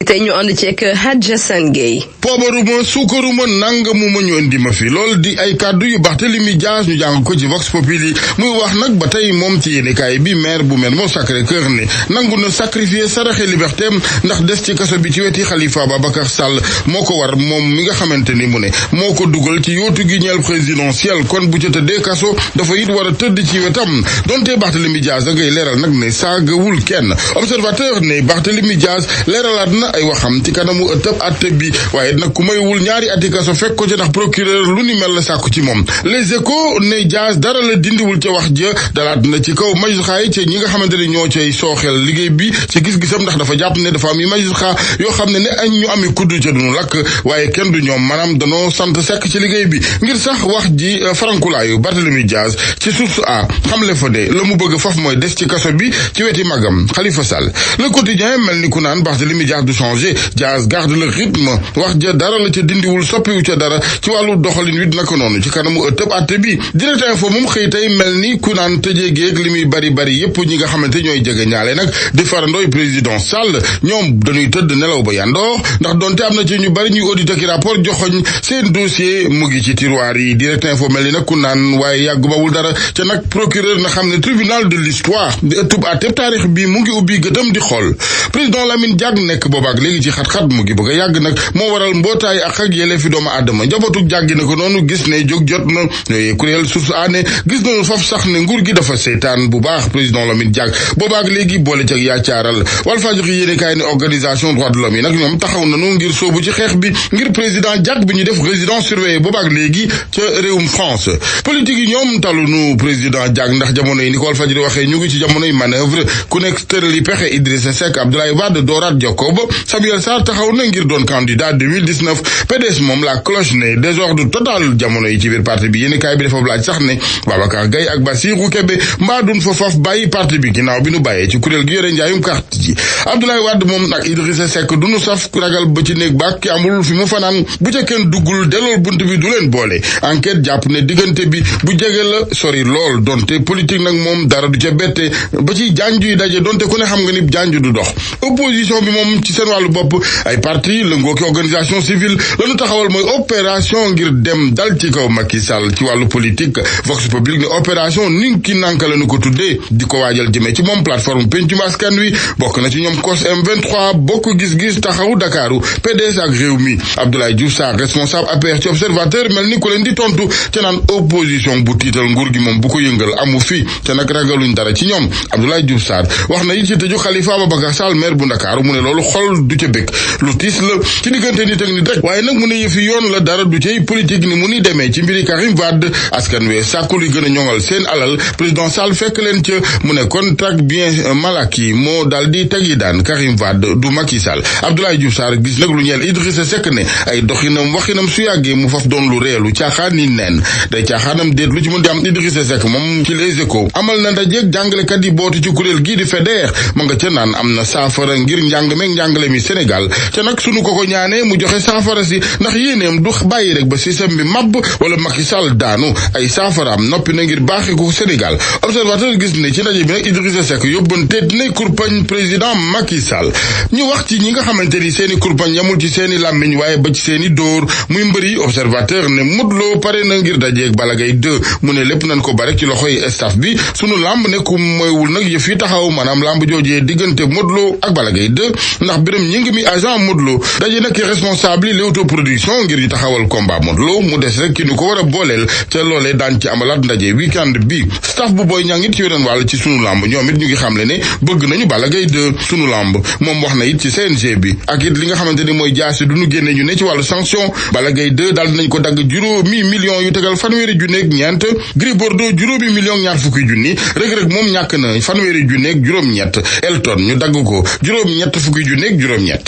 tey ñu ànd ceeg Hadja San Gueye. poobaruma suukaruma nangamuma ñu indi ma fi loolu di ay kàddu yu Barthélémy Dias ñu jàng ko ci Vox Populi muy wax nag ba tey moom ci yéenekaay bi maire bu Mermoz Sacré-Cœur ne nangu na sacrifier saraxe libertéem ndax des ci kaso bi ci weti Khalifa Ababacar Sall moo ko war moom mi nga xamante ni mu ne moo ko dugal ci yootu gi ñeel présidentiel kon bu ca tëddee kaso dafa it war a tëdd ci wetam donte Barthélémy Dias da ngay leeral nag ne saagawul kenn observateur ne Barthélémy Dias leeralaat na ay waxam ci kanamu ëttëb atte bi waaye nag ku maywul ñaari ati kaso fekk ko ci ndax procureur lu ni mel la sàkku ci moom Les Échos ne Dias dara la dindiwul ca wax ja dalaat na ci kaw magistrat yi ci ñi nga xamante ne ñoo cay sooxel liggéey bi ci gis-gisam ndax dafa jàpp ne dafa am yi magistrat yoo xam ne añ ñu ami kuddu ca duñu lakk waaye kenn du ñoom maanaam danoo sant sekk ci liggéey bi ngir sax wax ji farankulaayu Barthélémy Dias ci source a xamle fa de la mu bëgg faf mooy des ci kaso bi ci weti magam Khalifa Sall Le Quotidien mel ni ku naan Barthélémy Dias du changé Dias garde le rythme wax ja dara la ca dindiwul soppiwu ca dara ci wàllu doxalin wi naka noonu ci kanamu ëttëb atte bi Direct Info moom xëy tey mel ni ku naan tëjee géeg li muy bari yépp ñi nga xamante ñooy jege ñaale nag di farandooy président Sall ñoom dañuy tëdd nelaw ba yandoor ndax doonte am na ci ñu bari ñuy audit ki rapport joxoñ seen dossier mu ngi ci tiroir yi Direct Info mel ni nag ku naan waaye yàggu bawul dara ca nag procureur na xam ne tribunal de l'histoire di ëttub atteb taarix bi mu ngi ubbi gëtam di xool président Lamine Diack nekk boobaak léegi ci xat-xat mu ngi bëgg a yàgg nag moo waral mbootaay ak yelleefi doomu aadama njabootuk jàggi na ko noonu gis ne jóg jot na yooyu kuréel source aane gis nañu faf sax ne nguur gi dafa seytaan bu baax président Lamine Diack boobaak léegi boole cag yaacaaral Walfadjri yéenekaay ne organisation droits de l'homme yi nag ñoom taxaw nañu ngir soobu ci xeex bi ngir président Diack bi ñu def résidence surveillée boobaak léegi ca réewum France politique yi ñoom talunu président Diack ndax jamono yi ni ko Walfadjri waxee ñu ngi ci jamonoy manœuvre ku nekk tërali pexe Idrissa Seck Abdoulaye Wade dooraat Jacob Samuel Sarr taxaw na ngir doon candidat 2019 PDS moom la cloche ne désordre total jamono yi ci biir parti bi yéenekaay bi dafa laaj sax ne Babacar Gaye ak Bassirou Kébé mbaa duñ fa faf bàyyi parti bi ginnaaw bi nu bàyyee ci kuréel gi yore njaayum carte ji Abdoulaye Wade moom ak Idrissa Seck duñu saf ragal ba ci néeg ba ki amul fi mu fanaan bu ca kenn duggul delool bunt bi du leen boole enquête jàpp ne diggante bi bu jege la sori lool donte politique nag moom dara du ca bette ba ci janju yi daje donte ku ne xam nga ni janju du dox opposition bi moom ci seen wàllu bopp ay parti lëngoo ki organisation civile lañu taxawal mooy opération ngir dem dal ci kaw Macky Sall ci wàllu politique Vox Populi ne opération Ninki Nanka lañu ko tuddee di ko waajal jëmee ci moom plateforme pencum askan wi bokk na ci ñoom COS M23 bokk gis-gis taxawu Dakaru PDS ak Rewmi Abdoulaye Diouf Sarr responsable APR ci observateur mel ni ku leen di tontu ca naan opposition bu tiital nguur gi moom bu ko yëngal amu fi te nag ragaluñ dara ci ñoom Abdoulaye Diouf Sarr wax na it ci tëju Khalifa Ababacar Sall maire bu Ndakaaru mu ne loolu xol du ca bëgg lu tiis la ci diggante nit ak nit rek waaye nag mu ne yëfi yoon la dara du cay politique ni mu ni demee ci mbiri Karim Wade askan wee sàkku lu gën a ñoŋal seen alal président Sall fekk leen ca mu ne contrat bien mal acquis moo dal di tegi daan Karim Wade du Macky Sall Abdoulaye Diouf Sarr gis nag lu ñeel Idrissa Seck ne ay doxinam waxinam su yàggee mu faf doon lu reelu caaxaan ni neen day caaxaanam déet lu ci mën di am Idrissa Seck moom ci Les Échos amal na ndajeeg jàngalekat yi bootu ci kuréel gii di FEDER ma nga ca naan am na saafara ngir njàng meeg njàngale mi Sénégal ca nag sunu ko ñaanee mu joxe saafara si ndax yéeneem du bàyyi rek ba système bi màbb wala Macky Sall daanu ay saafaraam noppi na ngir baaxee ko Sénégal observateur gis ne ci ndaje bi nag Idrissa Seck yóbbanteet ne kurpañ président Macky Sall ñu wax ci ñi nga xamante ni seeni kurpañ yamul ci seeni làmmiñ waaye ba ci seeni dóor muy mbëri observateur ne Modou Lo pare na ngir dajeeg Balla Gaye 2 mu ne lépp nañ ko bare ci loxoy staff bi sunu làmb ne ku moywul nag yëf yi taxaw maanaam làmb joojee diggante Modou Lo ak Balla Gaye 2 ndax biram ñi ngi mi agent Modou Lo daje nag responsable yi Leewtoo production ngir ñu taxawal combat Modou Lo mu des rek ki ñu ko war a booleel ca loolee daan ci amalaat ndaje weekend bi staff bu Boy Niang it ci weneen wàll ci sunu lamb ñoom it ñu ngi xamle ne bëgg nañu Balla Gaye 2 sunu lamb moom wax na it ci CNG bi ak it li nga xamante ni mooy jaasi du ñu génne ñu ne ci wàllu sanction Balla Gaye 2 daal dinañ ko dagg juróomi millions yu tegal fanweeri junneeg ñeent Gris Bordeaux juróomi millions ñaar fukki junni Reug moom ñàkk na fanweeri junneeg juróom-ñett Elton ñu dagg ko juróom-ñett fukki junneeg juróom-ñett.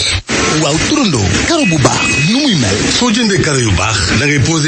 waaw turandoo karo bu baax nu muy mel. soo jëndee karo yu baax da ngay posé